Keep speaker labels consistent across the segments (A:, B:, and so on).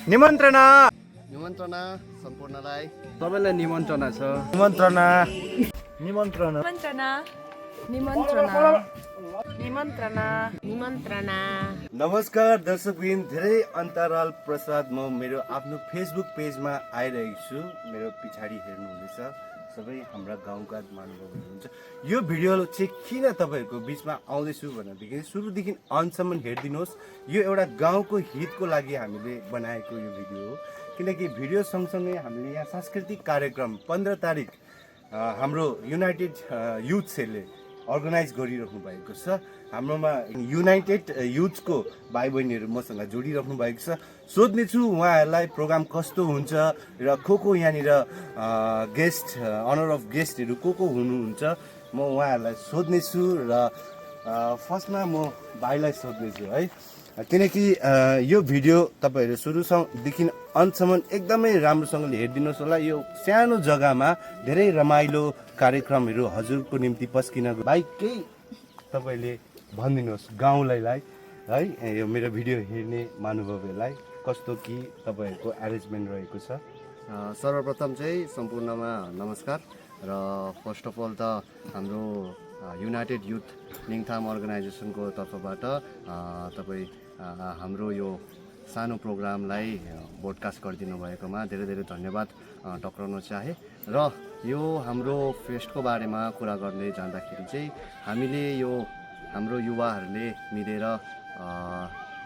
A: निमन्त्रणा
B: निमन्त्रणा सम्पूर्णलाई
C: सबैलाई निमन्त्रणा छ।
A: निमन्त्रणा निमन्त्रणा
D: निमन्त्रणा निमन्त्रणा निमन्त्रणा निमन्त्रणा।
A: नमस्कार दर्शकबिन, धेरै अन्तराल प्रसाद म मेरो आफ्नो फेसबुक पेजमा आइरहेको छु। मेरो पछाडि हेर्नुहुँदैछ सबै हाम्रा गाउँका महानुभाव हुनुहुन्छ। यो भिडियो चाहिँ किन तपाईँहरूको बिचमा आउँदैछु भनेदेखि सुरुदेखि अन्तसम्म हेरिदिनुहोस्। यो एउटा गाउँको हितको लागि हामीले बनाएको यो भिडियो हो, किनकि भिडियो सँगसँगै हामीले यहाँ सांस्कृतिक कार्यक्रम 15 तारिक हाम्रो युनाइटेड युथ सेलले अर्गनाइज गरिराख्नु भएको छ। हाम्रोमा युनाइटेड युथको भाइ बहिनीहरू मसँग जोडिराख्नु भएको छ। सोध्नेछु उहाँहरूलाई प्रोग्राम कस्तो हुन्छ र को यहाँनिर गेस्ट अनर अफ गेस्टहरू को हुनुहुन्छ म उहाँहरूलाई सोध्नेछु। र फर्स्टमा म भाइलाई सोध्नेछु है, किनकि यो भिडियो तपाईँहरू सुरुदेखि अन्तसम्म एकदमै राम्रोसँगले हेरिदिनुहोस् होला। यो सानो जग्गामा धेरै रमाइलो कार्यक्रमहरू हजुरको निम्ति पस्किन भाइ केही तपाईँले भनिदिनुहोस् गाउँलाई है, यो मेरो भिडियो हेर्ने महानुभावहरूलाई कस्तो कि तपाईँहरूको एरेन्जमेन्ट रहेको छ।
B: सर्वप्रथम चाहिँ सम्पूर्णमा नमस्कार। र फर्स्ट अफ अल त हाम्रो युनाइटेड युथ निङथाम अर्गनाइजेसनको तर्फबाट तपाईँ हाम्रो यो सानो प्रोग्रामलाई ब्रोडकास्ट गरिदिनु भएकोमा धेरै धेरै धन्यवाद टक्राउन चाहे। र यो हाम्रो फेस्टको बारेमा कुरा गर्दै जाँदाखेरि चाहिँ हामीले यो हाम्रो युवाहरूले मिलेर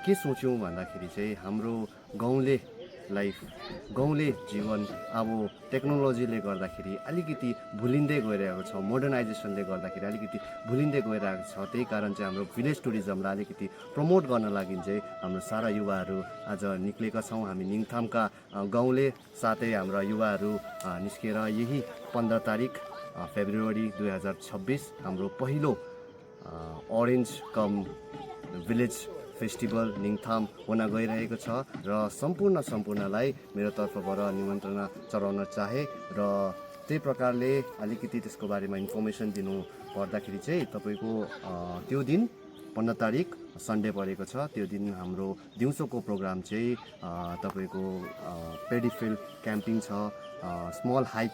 B: के सोच्यौँ भन्दाखेरि चाहिँ हाम्रो गाउँले जीवन अब टेक्नोलोजीले गर्दाखेरि अलिकति भुलिँदै गइरहेको छ, मोडर्नाइजेसनले गर्दाखेरि अलिकति भुलिँदै गइरहेको छ। त्यही कारण चाहिँ हाम्रो भिलेज टुरिज्मलाई अलिकति प्रमोट गर्न लागि चाहिँ हाम्रो सारा युवाहरू आज निक्लेका छौँ। हामी निङथामका गाउँले साथै हाम्रा युवाहरू निस्केर यही 15 तारिक फेब्रुअरी 2026 हाम्रो पहिलो ओरेन्ज कम भिलेज फेस्टिभल निङथाम हुन गइरहेको छ। र सम्पूर्णलाई मेरो तर्फबाट निमन्त्रणा चढाउन चाहे। र त्यही प्रकारले अलिकति त्यसको बारेमा इन्फर्मेसन दिनु पर्दाखेरि चाहिँ तपाईँको त्यो दिन 15 तारिक सन्डे परेको छ। त्यो दिन हाम्रो दिउँसोको प्रोग्राम चाहिँ तपाईँको पेडिफिल्ड क्याम्पिङ छ, small hike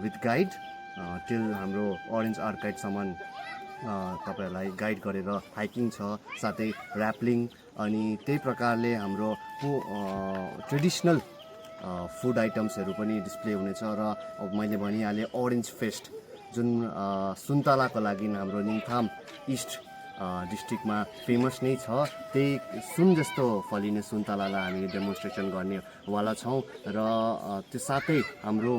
B: with guide till हाम्रो ओरेन्ज आर्काइडसम्म तपाईँहरूलाई गाइड गरेर हाइकिङ छ, साथै ऱ्यापलिङ। अनि त्यही प्रकारले हाम्रो ट्रेडिसनल फुड आइटम्सहरू पनि डिस्प्ले हुनेछ। र मैले भनिहालेँ ओरेन्ज फेस्ट जुन सुन्तलाको लागि हाम्रो निङथाम इस्ट डिस्ट्रिक्टमा फेमस नै छ। त्यही सुन जस्तो फलिने सुन्तलालाई हामीले डेमोन्स्ट्रेसन गर्नेवाला छौँ। र त्यो साथै हाम्रो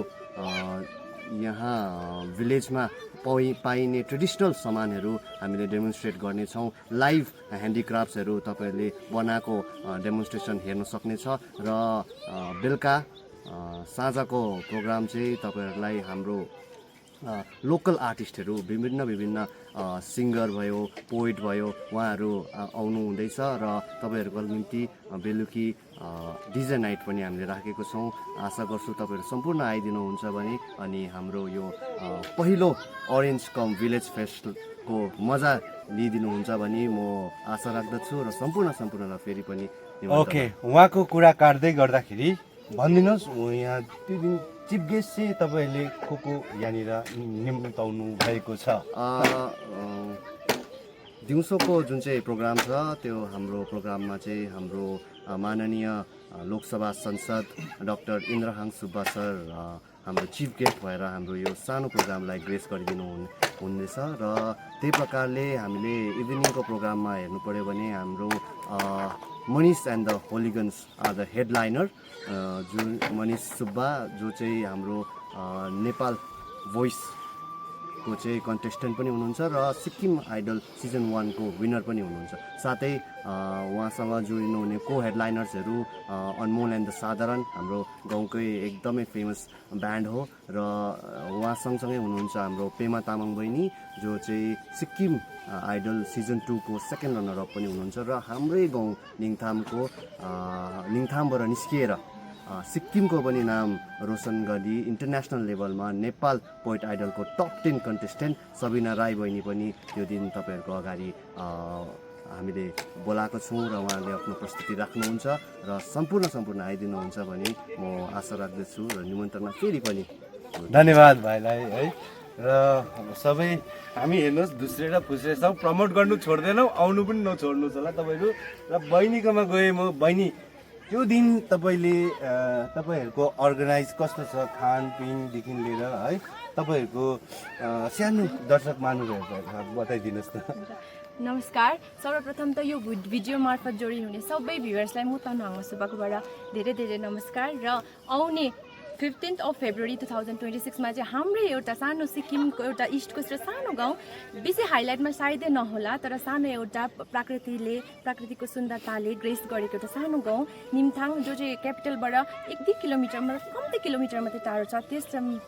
B: यहाँ भिलेजमा पाइने ट्रेडिसनल सामानहरू हामीले डेमोन्स्ट्रेट गर्नेछौँ। लाइभ ह्यान्डिक्राफ्ट्सहरू तपाईँहरूले बनाएको डेमोन्स्ट्रेसन हेर्न सक्नेछ। र बेलुका साँझको प्रोग्राम चाहिँ तपाईँहरूलाई हाम्रो लोकल आर्टिस्टहरू विभिन्न सिङ्गर भयो, पोइट भयो, उहाँहरू आउनु हुँदैछ। र तपाईँहरूको निम्ति बेलुकी डिजे नाइट पनि हामीले राखेको छौँ। आशा गर्छु तपाईँहरू सम्पूर्ण आइदिनुहुन्छ भने अनि हाम्रो यो पहिलो ओरेन्ज कम भिलेज फेस्टको मजा लिइदिनुहुन्छ भने म आशा राख्दछु। र सम्पूर्णलाई फेरि पनि
A: ओके, उहाँको कुरा काट्दै गर्दाखेरि भनिदिनुहोस् यहाँ त्यो दिन चिफ गेस्ट चाहिँ तपाईँहरूले को यहाँनिर निम्ताउनु भएको छ।
B: दिउँसोको जुन चाहिँ प्रोग्राम छ त्यो हाम्रो प्रोग्राममा चाहिँ हाम्रो माननीय लोकसभा सांसद डाक्टर इन्द्रहाङ सुब्बा सर हाम्रो चिफ गेस्ट भएर हाम्रो यो सानो प्रोग्रामलाई ग्रेस गरिदिनु हुनेछ। र त्यही प्रकारले हामीले इभिनिङको प्रोग्राममा हेर्नु पऱ्यो भने हाम्रो Manish and the hooligans are the headliner. जुन मनिष सुब्बा जो चाहिँ हाम्रो नेपाल भोइसको चाहिँ कन्टेस्टेन्ट पनि हुनुहुन्छ र सिक्किम आइडल सिजन 1 को विनर पनि हुनुहुन्छ। साथै उहाँसँग जोडिनुहुने को हेडलाइनर्सहरू अनमोल एन्ड द साधारण हाम्रो गाउँकै एकदमै फेमस ब्यान्ड हो। र उहाँ सँगसँगै हुनुहुन्छ हाम्रो पेमा तामाङ बहिनी जो चाहिँ सिक्किम आइडल सिजन 2 को सेकेन्ड रनर अप पनि हुनुहुन्छ। र हाम्रै गाउँ निङथामबाट निस्किएर सिक्किमको पनि नाम रोशन गरी इन्टरनेसनल लेभलमा नेपाल पोइट आइडलको टप 10 कन्टेस्टेन्ट सबिना राई बहिनी पनि त्यो दिन तपाईँहरूको अगाडि हामीले बोलाएको छौँ र उहाँले आफ्नो प्रस्तुति राख्नुहुन्छ र सम्पूर्ण आइदिनुहुन्छ भने म आशा राख्दछु र निमन्त्रणा फेरि पनि
A: धन्यवाद भाइलाई है र सबै हामी हेर्नुहोस् धुस्रेर फुस्रेछौँ प्रमोट गर्नु छोड्दैनौँ आउनु पनि नछोड्नुहोस् होला तपाईँहरू र बहिनीकोमा गएँ म बहिनी त्यो दिन तपाईँहरूको अर्गनाइज कस्तो छ खानपिनदेखि लिएर है तपाईँहरूको सानो दर्शक महानुभावहरू बताइदिनुहोस् न
E: नमस्कार सर्वप्रथम त यो भिडियो मार्फत जोडिनु हुने सबै भ्युअर्सलाई म तनहाङ सुब्बाकोबाट धेरै धेरै नमस्कार र आउने 15 फेब्रुअरी 2026 मा चाहिँ हाम्रै एउटा सानो सिक्किमको एउटा इस्ट कोस्ट र सानो गाउँ बेसी हाइलाइटमा सायदै नहोला तर सानो एउटा प्राकृतिकको सुन्दरताले ग्रेस गरेको एउटा सानो गाउँ निमथाङ जो चाहिँ क्यापिटलबाट 1-2 किलोमिटर मतलब कम्ती किलोमिटर मात्रै टाढो छ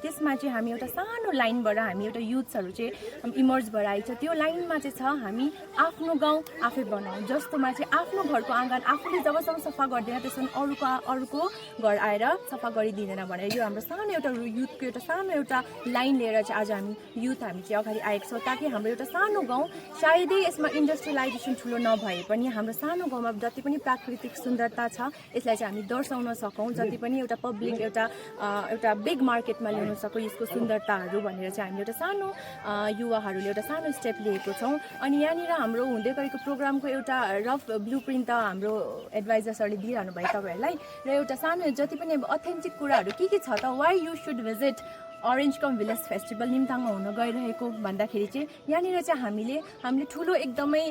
E: त्यसमा चाहिँ हामी एउटा सानो लाइनबाट हामी एउटा युथ्सहरू चाहिँ इमर्ज भएर आइछ त्यो लाइनमा चाहिँ छ हामी आफ्नो गाउँ आफै बनाऊ जस्तोमा चाहिँ आफ्नो घरको आँगन आफूले जबसम्म सफा गर्दैन त्यसमा अरूको घर आएर सफा गरिदिँदैन भने यो हाम्रो सानो एउटा युथको एउटा सानो एउटा लाइन लिएर चाहिँ आज हामी चाहिँ अगाडि आएको छौँ ताकि हाम्रो एउटा सानो गाउँ सायदै यसमा इन्डस्ट्रियलाइजेसन ठुलो नभए पनि हाम्रो सानो गाउँमा जति पनि प्राकृतिक सुन्दरता छ यसलाई चाहिँ हामी दर्शाउन सकौँ जति पनि एउटा पब्लिक एउटा बिग मार्केटमा ल्याउन सकौँ यसको सुन्दरताहरू भनेर चाहिँ हामीले एउटा सानो युवाहरूले एउटा सानो स्टेप लिएको छौँ अनि यहाँनिर हाम्रो हुँदै गरेको प्रोग्रामको एउटा रफ ब्लु प्रिन्ट त हाम्रो एडभाइजर्सहरूले दिइरहनु भयो तपाईँहरूलाई र एउटा सानो जति पनि अथेन्टिक कुराहरू के छ त वाइ यु शुड भिजिट अरेन्ज कम भिलेज फेस्टिभल निमथाङमा हुन गइरहेको भन्दाखेरि चाहिँ यहाँनिर चाहिँ हामीले ठुलो एकदमै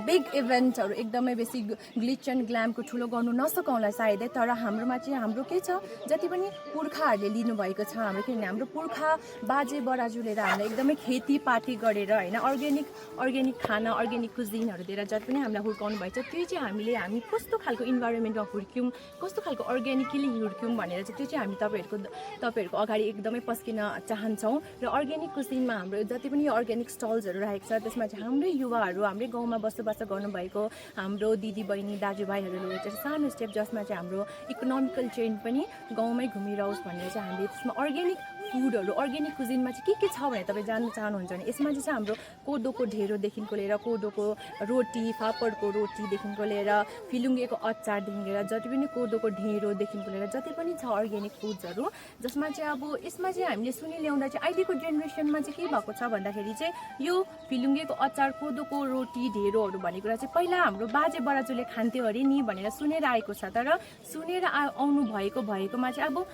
E: बिग इभेन्टहरू एकदमै बेसी ग्लिच एन्ड ग्ल्यामको ठुलो गर्नु नसकौँला सायदै तर हाम्रोमा चाहिँ हाम्रो के छ जति पनि पुर्खाहरूले लिनुभएको छ हाम्रो किनभने हाम्रो पुर्खा बाजे बराजुले हामीलाई एकदमै खेतीपाती गरेर होइन अर्ग्यानिक खाना अर्ग्यानिक कुजिनहरू दिएर जति पनि हामीलाई हुर्काउनु भएको छ त्यो चाहिँ हामी कस्तो खालको इन्भाइरोमेन्टमा हुर्क्यौँ कस्तो खालको अर्ग्यानिकली हुर्क्यौँ भनेर चाहिँ त्यो चाहिँ हामी तपाईँहरूको अगाडि एकदमै पस्किन चाहन्छौँ र अर्ग्यानिक कुजिनमा हाम्रो जति पनि अर्ग्यानिक स्टल्सहरू राखेको छ त्यसमा चाहिँ हाम्रै युवाहरू हाम्रै गाउँमा बसोबास गर्नुभएको हाम्रो दिदी बहिनी दाजुभाइहरूले चाहिँ सानो स्टेप जसमा चाहिँ हाम्रो इकोनोमिकल चेन पनि गाउँमै घुमिरहोस् भनेर चाहिँ हामीले त्यसमा अर्ग्यानिक फुडहरू अर्ग्यानिक कुजिनमा चाहिँ के छ भने तपाईँ जान्न चाहनुहुन्छ भने यसमा चाहिँ हाम्रो कोदोको ढेँडोदेखिको लिएर कोदोको रोटी फापडको रोटीदेखिको लिएर फिलुङ्गेको अचारदेखि लिएर जति पनि कोदोको ढेँडोदेखिको लिएर जति पनि छ अर्ग्यानिक फुड्सहरू जसमा चाहिँ अब यसमा चाहिँ हामीले सुनिल्याउँदा चाहिँ अहिलेको जेनेरेसनमा चाहिँ के भएको छ भन्दाखेरि चाहिँ यो फिलुङ्गेको अचार कोदोको रोटी ढेँडोहरू भन्ने कुरा चाहिँ पहिला हाम्रो बाजे बराजुले खान्थ्यो अरे नि भनेर सुनेर आएको छ तर सुनेर आउनु भएकोमा चाहिँ अब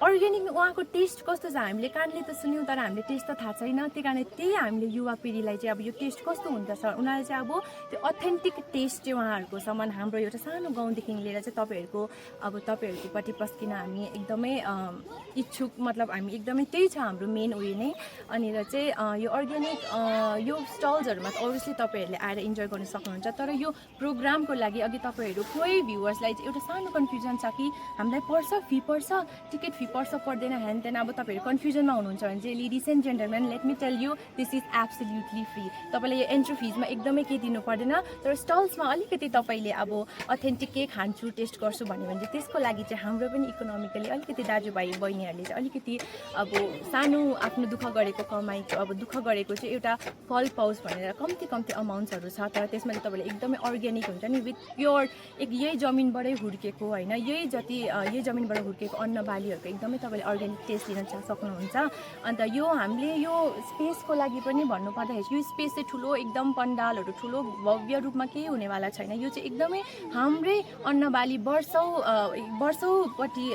E: अर्ग्यानिक उहाँको टेस्ट कस्तो छ हामीले कानले त सुन्यौँ तर हामीले टेस्ट त थाहा छैन त्यही कारण त्यही हामीले युवा पिँढीलाई चाहिँ अब यो टेस्ट कस्तो हुन्छ उनीहरूले चाहिँ अब त्यो अथेन्टिक टेस्ट चाहिँ उहाँहरूको समान हाम्रो एउटा सानो गाउँदेखि लिएर चाहिँ तपाईँहरूकोपट्टि पस्किन हामी एकदमै इच्छुक मतलब हामी एकदमै त्यही छ हाम्रो मेन उयो नै अनि र चाहिँ यो अर्ग्यानिक यो स्टल्सहरूमा त अभियसली तपाईँहरूले आएर इन्जोय गर्न सक्नुहुन्छ तर यो प्रोग्रामको लागि अघि तपाईँहरू कोही भ्युवर्सलाई चाहिँ एउटा सानो कन्फ्युजन छ कि हामीलाई फी पर्छ टिकट फी पर्छ पर्दैन ह्यान त्यहाँ अब तपाईँहरू कन्फ्युजनमा हुनुहुन्छ भने चाहिँ ladies and gentlemen let me tell you this is absolutely free तपाईँले यो एन्ट्री फिजमा एकदमै केही दिनु पर्दैन तर स्टल्समा अलिकति तपाईँले अब अथेन्टिक के खान्छु टेस्ट गर्छु भन्यो भने चाहिँ त्यसको लागि चाहिँ हाम्रो पनि इकोनोमिकली अलिकति दाजुभाइ बहिनीहरूले चाहिँ अलिकति अब सानो आफ्नो दुःख गरेको कमाइको अब दुःख गरेको चाहिँ एउटा फल पाओस् भनेर कम्ती अमाउन्ट्सहरू छ तर त्यसमा चाहिँ तपाईँले एकदमै अर्ग्यानिक हुन्छ नि विथ प्योर यही जमिनबाटै हुर्केको होइन यही जमिनबाट हुर्केको अन्न बालीहरूको एकदमै तपाईँले अर्ग्यानिक टेस्ट लिन सक्नुहुन्छ अन्त यो हामीले यो स्पेसको लागि पनि भन्नुपर्दाखेरि यो स्पेस चाहिँ ठुलो एकदम पण्डालहरू ठुलो भव्य रूपमा केही हुनेवाला छैन यो चाहिँ एकदमै हाम्रै अन्नबाली वर्षौपट्टि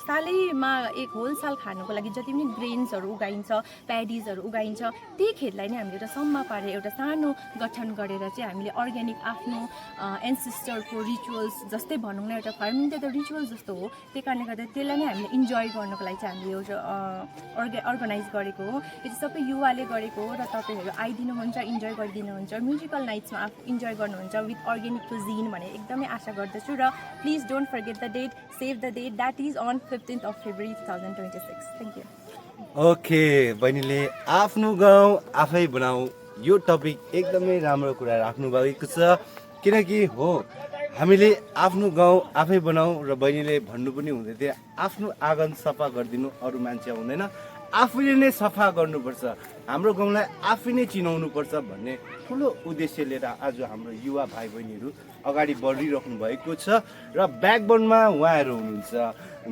E: सालैमा एक होल साल खानुको लागि जति पनि ग्रेन्सहरू उगाइन्छ प्याडिजहरू उगाइन्छ त्यही खेतलाई नै हामीले एउटा सम्म पारेर एउटा सानो गठन गरेर चाहिँ हामीले अर्ग्यानिक आफ्नो एन्सेस्टरको रिचुअल्स जस्तै भनौँ न एउटा फार्मिङ त रिचुअल्स जस्तो हो त्यही कारणले गर्दा त्यसलाई नै हामीले इन्जोय गर्नको लागि चाहिँ हामीले एउटा अर्गनाइज गरेको हो यो चाहिँ सबै युवाले गरेको हो र तपाईँहरू आइदिनुहुन्छ इन्जोय गरिदिनुहुन्छ म्युजिकल नाइट्समा इन्जोय गर्नुहुन्छ विथ अर्ग्यानिक कुजिन भनेर एकदमै आशा गर्दछु र please don't forget the date save the date that is on 15 February 2026 thank you
A: okay बहिनीले आफ्नो गाउँ आफै बनाऊ यो टपिक एकदमै राम्रो कुरा राख्नु भएको छ किनकि हो हामीले आफ्नो गाउँ आफै बनाऊ र बहिनीले भन्नु पनि हुँदै थियो आफ्नो आँगन सफा गरिदिनु अरू मान्छे आउँदैन आफूले नै सफा गर्नुपर्छ, हाम्रो गाउँलाई आफै नै चिनाउनुपर्छ भन्ने ठुलो उद्देश्य लिएर आज हाम्रो युवा भाइ बहिनीहरू अगाडि बढिराख्नु भएको छ र ब्याकबोनमा उहाँहरू हुनुहुन्छ।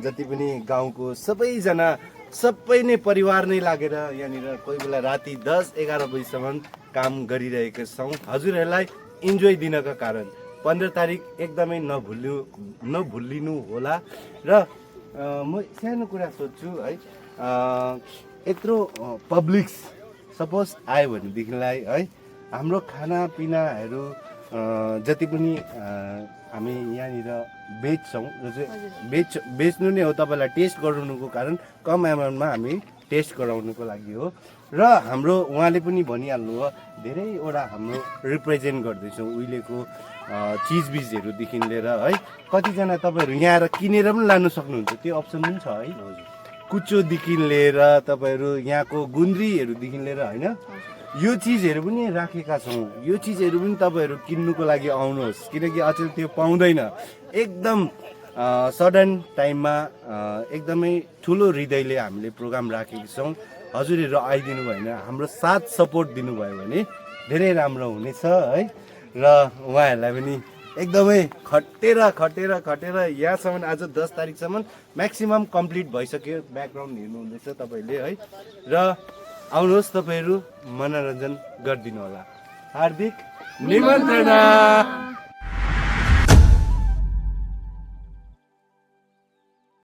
A: जति पनि गाउँको सबैजना सबै नै परिवार नै लागेर यहाँनिर कोही बेला राति 10-11 बजीसम्म काम गरिरहेका छौँ हजुरहरूलाई इन्जोय दिनका कारण। 15 तारिक एकदमै नभुलिनु होला। र म सानो कुरा सोध्छु है, यत्रो पब्लिक्स सपोज आयो भनेदेखिलाई है हाम्रो खानापिनाहरू जति पनि हामी यहाँनिर बेच्छौँ जो चाहिँ बेच्नु नै हो, तपाईँलाई टेस्ट गराउनुको कारण कम एमाउन्टमा हामी टेस्ट गराउनुको लागि हो। र हाम्रो उहाँले पनि भनिहाल्नु हो धेरैवटा हाम्रो रिप्रेजेन्ट गर्दैछौँ उहिलेको चिजबिजहरूदेखि लिएर है। कतिजना तपाईँहरू यहाँ आएर किनेर पनि लानु सक्नुहुन्छ, त्यो अप्सन पनि छ है। कुचोदेखि लिएर तपाईँहरू यहाँको गुन्द्रीहरूदेखि लिएर होइन यो चिजहरू पनि राखेका छौँ। यो चिजहरू पनि तपाईँहरू किन्नुको लागि आउनुहोस्, किनकि अचेल त्यो पाउँदैन। एकदम सडन टाइममा एकदमै ठुलो हृदयले हामीले प्रोग्राम राखेका छौँ। हजुरहरू आइदिनु भएन, हाम्रो साथ सपोर्ट दिनुभयो भने धेरै राम्रो हुनेछ है। र उहाँहरूलाई पनि एकदमै खटेर यहाँसम्म आज 10 तारिकसम्म म्याक्सिमम् कम्प्लिट भइसक्यो। ब्याकग्राउन्ड हेर्नुहुँदैछ तपाईँले है। र आउनुहोस्, तपाईँहरू मनोरञ्जन गरिदिनु होला। हार्दिक निमन्त्रणा।